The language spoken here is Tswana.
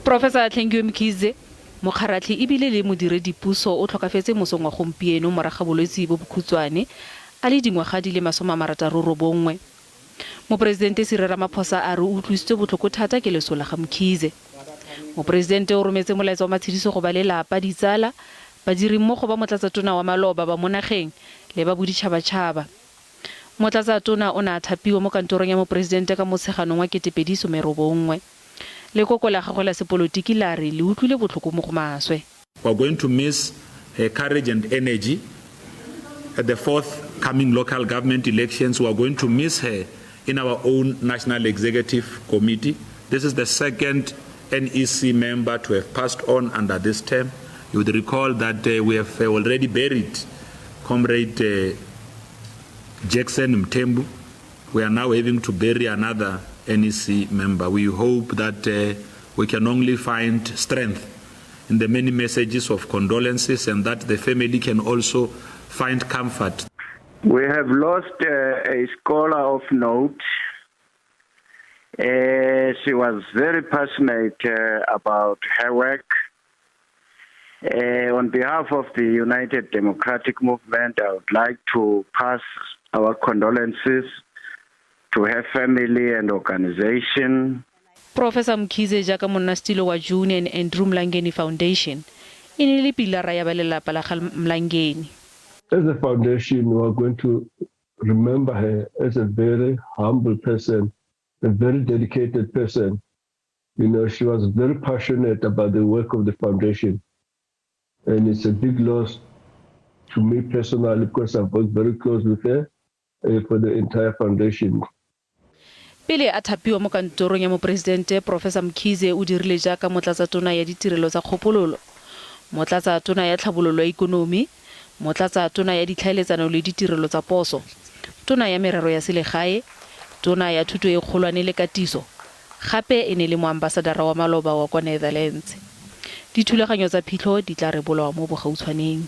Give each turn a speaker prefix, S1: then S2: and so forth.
S1: Professor Hlengiwe Mkhize, mokgaratlhi e bile le modiredipuso o tlhokafetse mosong wa gompieno morago ga bolwetsi bo bokhutshwane a le dingwaga di le 69. Moporesidente Cyril Ramaphosa a re o utlwisitswe botlhoko thata ke leso la ga Mkhize. Moporesidente o rometse molaetsa wa matshediso go ba lelapa, ditsala, badirimmogo ba motlatsatona wa maloba ba mo nageng le ba boditšhabatšhaba. Motlatsatona o ne a thapiwa mo kantorong ya moporesidente ka Motsheganong wa 2019. Lekoko la gagwe la sepolotiki la re le utlwile botlhoko mo go maswe.
S2: We are going to miss her courage and energy at the forthcoming local government elections. We are going to miss her in our own National Executive Committee. This is the second NEC member to have passed on under this term. You would recall that we have already buried Comrade Jackson Mthembu. We are now having to bury another NEC member. We hope that we can only find strength in the many messages of condolences and that the family can also find comfort.
S3: We have lost a scholar of note. She was very passionate about her work. On behalf of the United Democratic Movement, I would like to pass our condolences to her family and organization.
S1: Professor Mkhize jaaka monnasetilo wa June and Andrew Mlangeni Foundation e ne e le pilara ya ba lelapa la ga Mlangeni.
S4: As a foundation, we are going to remember her as a very humble person, a very dedicated person. She was very passionate about the work of the foundation. And it's a big loss to me personally because I've worked very close with her for the entire foundation.
S1: Pele a thapiwa mo kantorong ya moporesidente, Professor Mkhize o dirile jaaka motlatsatona ya ditirelo tsa kgopololo, motlatsatona ya tlhabololo ya ikonomi, motlatsatona ya ditlhaeletsano le ditirelo tsa poso, tona ya merero ya selegae, tona ya thuto e kgolwane le katiso, gape e ne le moambasadara wa maloba wa kwa Netherlands. Dithulaganyo tsa phitlho di tla rebolwa mo bogautshwaneng.